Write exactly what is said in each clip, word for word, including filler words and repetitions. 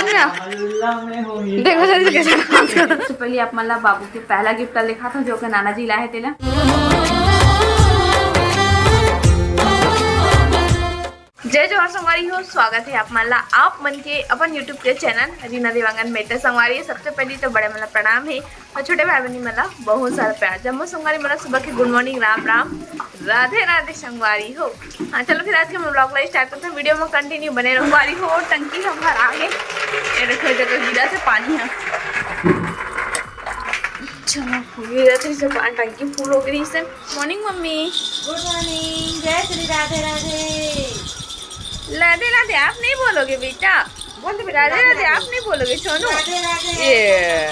देखो जल्दी कैसे डांस कर। सबसे पहले आप मन ला बाबू के पहला गिफ्ट ला दिखात हूँ, जो के नाना जी लाए हे तेला। जय जोहार संगवारी हो, स्वागत है आप मन ला, आप मन के अपन YouTube के चैनल रीना देवांगन में। तो संगवारी हो, सबसे पहले तो बड़े मन ला प्रणाम है और छोटे भाई बहनी मन ला बहुत सारा प्यार। जम्मो संगवारी मन ला सुबह के गुड मॉर्निंग, राम राम, राधे राधे संगवारी हो। हाँ, चलो फिर आज के हम ब्लॉग ला स्टार्ट करते हैं। वीडियो में कंटिन्यू बने रहो संगवारी हो। टंकी हमार आगे, ये देखो, जगह गिरा से पानी है। चलो, गिरा से पानी, टंकी फुल हो गई से। Morning mummy. गुड मॉर्निंग, जय श्री राधे राधे। राधे राधे आप नहीं बोलोगे बेटा? बोल दे बेटा, राधे राधे राधे। आप नहीं बोलोगे सोनू? राधे राधे। ये।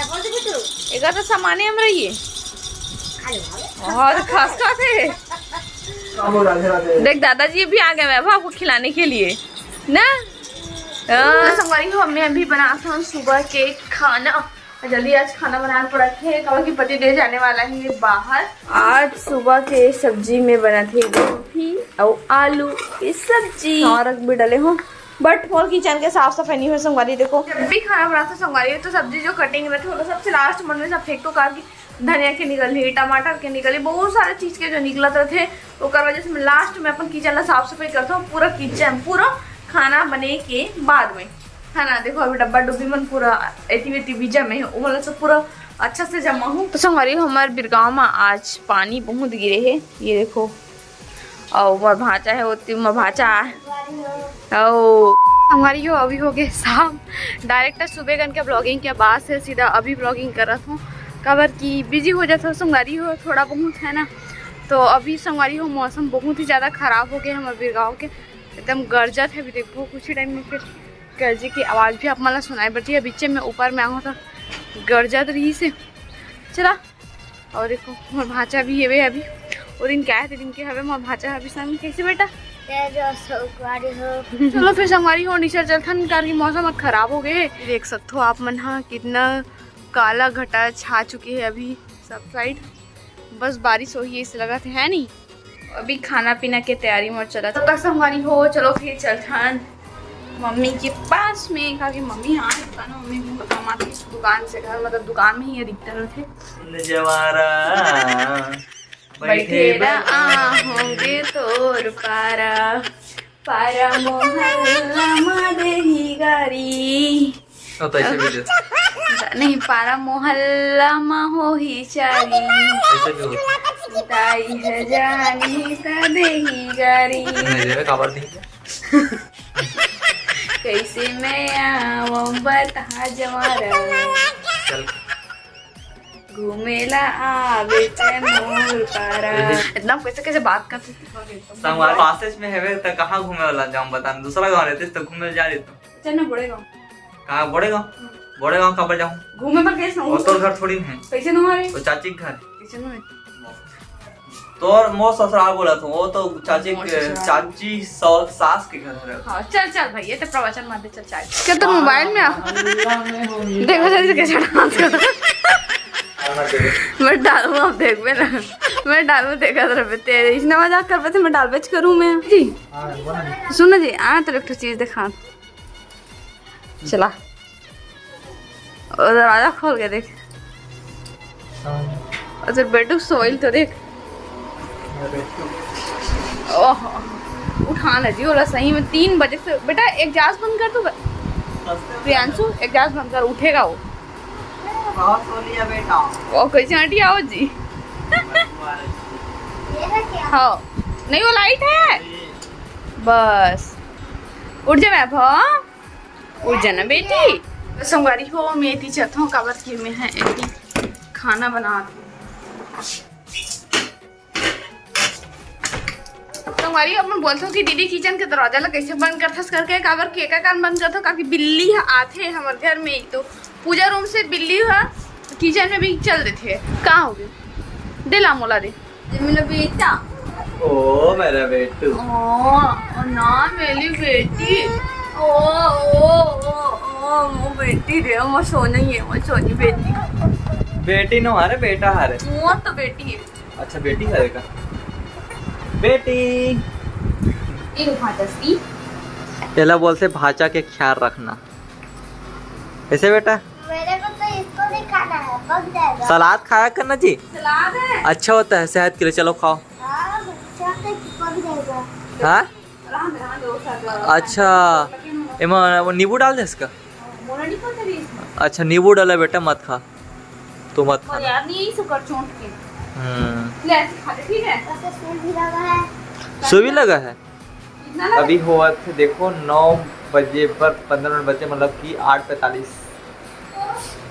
बोल दे बेटू। एक तो सामान्य हम रहिए। अरे वाह। बहुत खास खास है। राधे राधे। देख दादाजी भी आ गए वैभव आपको खिलाने के लिए ना। हाँ। तो संगवारी हो, हमने अभी बना था सुबह के खाना। जल्दी आज खाना बनाना पड़ा है, काबर कि पति देव जाने वाला है बाहर। आज सुबह के सब्जी में बना थे गोभी और आलू की सब्जी, और भी डले हो, बट मोर किचन के साफ सफाई नहीं हुई संगवारी। देखो, जब भी खाना बनाते संगवारी तो सब्जी जो कटिंग रहती है, वो सबसे लास्ट मन में सब फेंकतो, काबर कि धनिया के निकलही, टमाटर के निकलही, बहुत सारे चीज के जो निकलत रहते, ओकर वजह से मैं लास्ट में अपन किचन ला साफ सफाई करता हूँ, पूरा किचन, पूरा खाना बने के बाद में, है ना। देखो अभी डब्बा डुब्बी मन पूरा एती वेती भी जमे हे, ओमन ला सब पूरा अच्छा से जमा हूँ। तो संगवारी हो, हमारे बिरगांव में आज पानी बहुत गिरे है, ये देखो, और मोर भांचा है, ओती मोर भांचा है। ओ संगवारी हो, अभी हो गए शाम, डायरेक्ट सुबह कन के ब्लॉगिंग के बाद से सीधा अभी ब्लॉगिंग करत हूँ, काबर कि बिजी हो जाता हूँ संगवारी हो थोड़ा बहुत, है ना। तो अभी संगवारी हो, मौसम बहुत ही ज़्यादा ख़राब हो गया हमारे बिरगांव के, एकदम गरजत है। अभी देखो कुछ ही टाइम में फिर गरजे की आवाज़ भी आप मन ला सुनाई पड़ती है। बीचे में ऊपर में आऊँ तो गरजत रही से। चला, और देखो मोर भांचा भी हेवे अभी, वो दिन क्या है दिन के हवे मोर भांचा अभी संग। कैसे बेटा? जय जो संगवारी हो। चलो फिर संगवारी हो, नीचे चलथन, कार की मौसम अब खराब हो गए। देख सकते हो आप मन हा कितना काला घटा छा चुके हैं अभी सब साइड। बस बारिश होही ऐसे लगा थे, है नहीं? अभी खाना पीना के तैयारी मोर चलत। तब तक संगवारी हो, चलो फिर चलथन मम्मी के पास में, काकि मम्मी हाँ दुकान, मम्मी बहुत कमाती है दुकान से घर, मतलब दुकान में ही अधिकतर होते। जवारा बैठे रा आ होंगे तोर पारा, पारा मोहल्ला मा देही गारी। ओ, तो ऐसे भी देते। नहीं, पारा मोहल्ला मा होही चारी। ऐसे भी होता। दाई है जानी त देही गारी। नहीं दे रहा, काबर नहीं दे? कैसे मैं आऊं बता जवारा। चल। घूमेला आवे ते मोर पारा। इतना कैसे कैसे बात करते थे? संगवारी पासेज में हेवे त कहाँ घूमे वाला जाऊं बता, दूसरा गांव रहते तो घूमे जा रहे तो। चल ना बड़े गांव। कहाँ बड़े गांव? बड़े गांव काबर जाऊं? घूमे बर कैसे वो तोर घर थोड़ी है। कैसे नु हरे? वो चाची के घर। कैसे नु है? तोर मोर ससुराल बोला था, वो तो चाची मोर के, ससुराल। चाची सौ-, सास के घर है। हाँ, चल चल भाई, ये तो प्रवचन मत दे, चल चल। क्या तोर मोबाइल में आ? देखो जल्दी कैसे डांस कर। मैं डालूं, अब देखबे ना। मैं डालूं, देखा तेरे पे, तेरे इसने मजाक कर पे थे, मैं डालबेच करूं मैं। जी। सुनो जी, आ तेरे एक ठो चीज दिखा। चला। और दरवाजा खोल के देख। हाँ। और तेरे बेटू सोइल तो देख। ओह, उठा ना जी, ओला सही में तीन बजे से। बेटा, एग्जॉस्ट बंद कर तू। प्रियांशु, एग्जॉस्ट बंद कर, उठेगा वो। बहुत सो लिया बेटा। वो कैसे हटी आओ जी? हाँ, नहीं, वो लाइट है। बस, उठ जा वैभव। उठ जाना बेटी। संगवारी हो, मैं एती चलत हूँ, काबर कि मैं है एती खाना बनात हूँ। संगवारी, अपन बोलथो कि दीदी किचन के दरवाजा ला कैसे बंद करथस करके, काबर के का कारण बंद करथो, काकि बिल्ली ह आथे हमर घर में, एक तो पूजा रूम से बिल्ली ह किचन में भी चल देथे। का हो गए? दे ला मोला दे। ये मेरा बेटा। ओ मेरा बेटू। ओ, ओ ना मेरी बेटी। ओ, ओ, ओ, ओ, वो बेटी रे, वो सोनी है, वो सोनी बेटी। बेटी नो हरे, बेटा हरे। वो तो बेटी है। अच्छा, बेटी हरे का? बेटी। ये लो भांचा सी। एला बोलथे भांचा के ख्याल रखना। कैसे बेटा? मेरे को तो इसको नहीं खाना है, पक जाएगा। सलाद खाया करना जी। सलाद है। अच्छा होता है सेहत के लिए। चलो खाओ। हाँ, अच्छा होता है कि पक जाएगा। हाँ? रहने दे, रहने दे, वो सब। अच्छा, एमा वो नींबू डाल दे इसका। मोला नहीं पता भी इसमें। अच्छा, नींबू डाला बेटा, मत खा, तू मत खा। यार, नहीं, यही सब कर चोट के। हम्म। ले, ऐसे खा ले, ठीक है? ऐसे सुई भी लगा है। सुई भी लगा है? इतना लगा? अभी होवत हे, देखो, नौ बजे पर पंद्रह मिनट बचे, मतलब कि आठ पैंतालीस।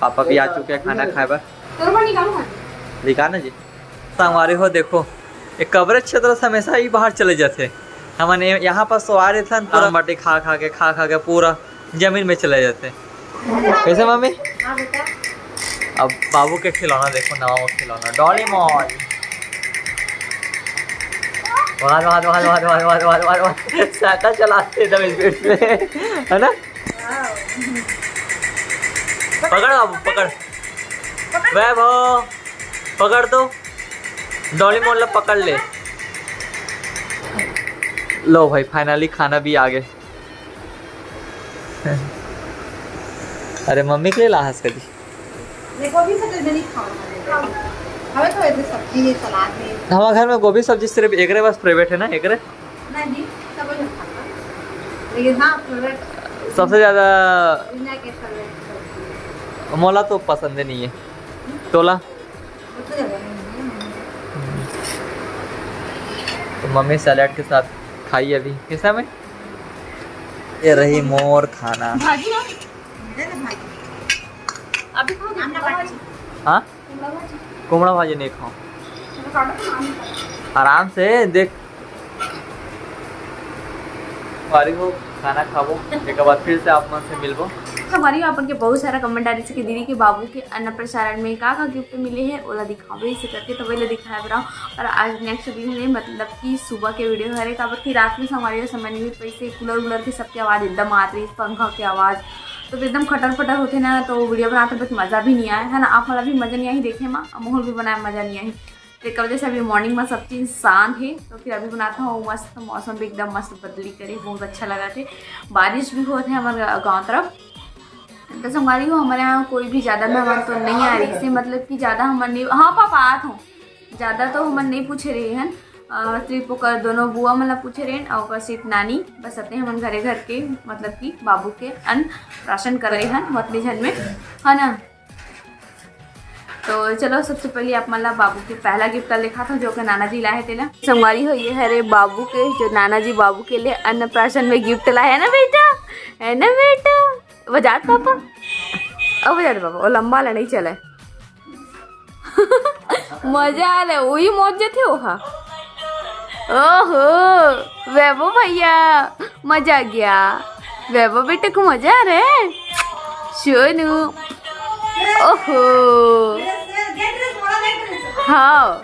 पापा भी आ चुके हैं खाना खाए बर। तोर बर निकालू खाना। निकाल ना जी। संगवारी हो, देखो, ये कवरेज क्षेत्र से हमेशा ही बाहर चले जाते। हमन ये, यहाँ पर सो आ रहे थे, पूरा माटी खा खा के, खा खा के पूरा जमीन में चले जाते। कैसे मम्मी? हाँ बेटा। अब बाबू के खिलौना देखो, नवा खिलौना, डोरेमोन। वाह, वाह, वाह। साइकिल चलाते एकदम स्पीड से, है ना? हाँ। पकड़ बाबू, पकड़। वैभव, पकड़ तो। डोरेमोन ला पकड़ ले। लो भाई, finally खाना भी आ गए। अरे मम्मी के लिए लाहस कदी। देखो, अभी से तो नहीं खाओ। हमें तो ऐसे सब्जी, ये सलाद में। हमारे घर में गोभी सब्जी सिर्फ एकरे बस favourite है ना, एकरे। नहीं, सब लोग खाता। लेकिन हाँ, favourite सबसे ज्यादा दुनिया के favourite सब्जी। मोला तो पसंद ही नहीं है। तोला? वो तो ज्यादा नहीं है। तो मम्मी सैलेड के साथ खाई अभी। कैसा में? ये रही मोर खाना। भाजी ना? दे दे भाजी। अभी खाओ, आम ना कुमड़ा भाजी। हाँ? कुमड़ा भाजी। कुमड़ा भाजी नहीं खाओ। चलो, काटो तो, आम खाओ। आराम से देख। संगवारी हो, खाना खाबो, एक बार फिर से आप मन से मिलबो। संगवारी हो, अपन के बहुत सारा comment आ रही है कि दीदी के बाबू के अन्न प्रसारण में का का गिफ्ट मिले है, ओला दिखावे इसे करके, तो वही ला दिखाए बर आऊँ। और आज नेक्स्ट दिन है, मतलब कि सुबह के वीडियो हरे, काबर कि रात में संगवारी हो समय नहीं मिल पाइस, कूलर वूलर के सबके आवाज एकदम आत रही, पंखा के आवाज, तो एकदम खटर फटर होते ना, तो वीडियो बनाते बहुत मजा भी नहीं आया है ना, आप वाला भी मजा नहीं आई देखे मा, मोहल भी बनाए मजा नहीं आई। तेकर वजह से अभी मॉर्निंग में सब चीज शांत है, तो फिर अभी बनाता हूँ मस्त, मौसम भी एकदम मस्त बदली करे, बहुत अच्छा लगा थे, बारिश भी होत है हमारे गाँव तरफ। तो संगवारी हो, हमारे यहाँ कोई भी ज्यादा मेहमान तो नहीं आ रही से, मतलब कि ज्यादा हमन नहीं, हाँ पापा आत हो, ज्यादा तो हमन नहीं पूछे रहे हैं, अ, सिर्फ ओकर दोनों बुआ मन ला पूछे रहे हैं, और ओकर सिर्फ नानी, बस अतने हमन घरे घर के, मतलब कि बाबू के अन्न राशन कर रहे हैं, ओतने झन में, है ना। तो चलो, सबसे पहले आप मन ला बाबू के पहला गिफ्ट ला दिखात हूँ, जो के नाना जी लाए हे तेला। संगवारी हो, ये हरे बाबू के, जो नाना जी बाबू के लिए अन्नप्राशन में गिफ्ट लाए है ना बेटा, है ना बेटा? बजात पापा, ओ बजात पापा, ओ लंबा ला नहीं चले। मजा आ रहा है, वही मौज जे थे ओहा। ओहो, वैभव भैया, मजा आ गया। वैभव बेटे को मजा आ रहा है। सोनू, ओहो, हाँ।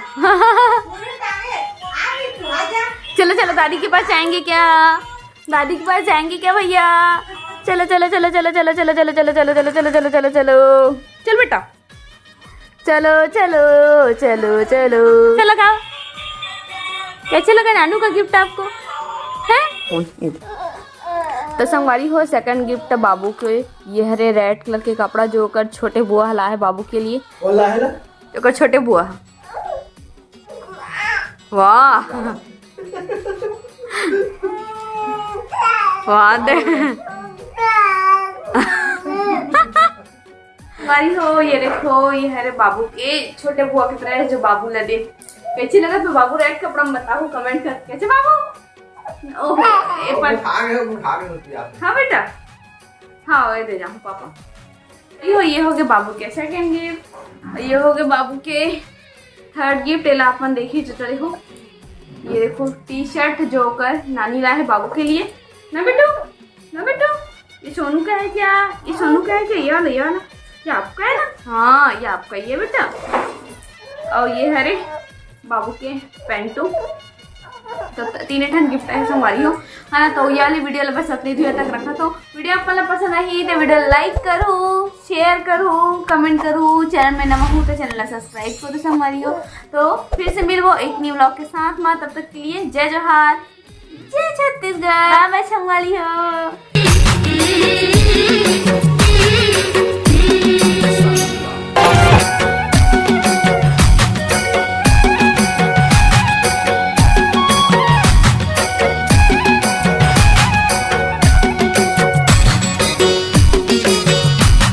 चलो चलो, दादी के पास जाएंगे क्या? दादी के पास जाएंगे क्या भैया? चलो चलो चलो चलो चलो चलो चलो चलो चलो चलो चलो चलो चलो चलो चलो चलो चलो चलो चलो बेटा, चलो चलो चलो चलो। चलो खाओ। कैसे लगा नानू का गिफ्ट आपको? है? तो संगवारी हो, सेकंड गिफ्ट बाबू के ये हरे रेड कलर के कपड़ा, जो ओकर छोटे बुआ हला है बाबू के लिए। ओला है ना? ओकर छोटे बुआ। वाह। वाह दे। भाई हो, ये देखो, ये हरे बाबू के छोटे बुआ की तरह है, जो बाबू ला दे। कैसे लगा तो बाबू रेड कपड़ा में बताओ कमेंट करके। कैसे बाबू? ओहो, एक बार उठा गए, उठा गए उसकी याद। हाँ बेटा, हाँ, ये दे जाओ पापा। ये हो, ये हो गए बाबू के सेकंड गिफ्ट, ये हो गए बाबू के थर्ड गिफ्ट। एला अपन देखी जो, देखो, ये देखो टी शर्ट जो ओकर नानी लाए है बाबू के लिए ना बेटू, ना बेटू। ये सोनू का है क्या? ये सोनू का है क्या? ये वाला, ये वाला, ये आपका है ना? हाँ, ये आपका ही है बेटा। और ये हरे बाबू के पैंटू। तो त-, तीन ठन गिफ्ट है संगवारी हो, है ना। तो ये वाली वीडियो ला बस अतनी दूर तक रखा। तो वीडियो आप मन ला पसंद आई तो वीडियो लाइक करो, शेयर करो, कमेंट करो, चैनल में नवा हो तो चैनल ला सब्सक्राइब करो संगवारी हो। तो फिर से मिलबो एक न्यू व्लॉग के साथ में, तब तक के लिए जय जोहार, जय छत्तीसगढ़, बाय बाय संगवारी हो।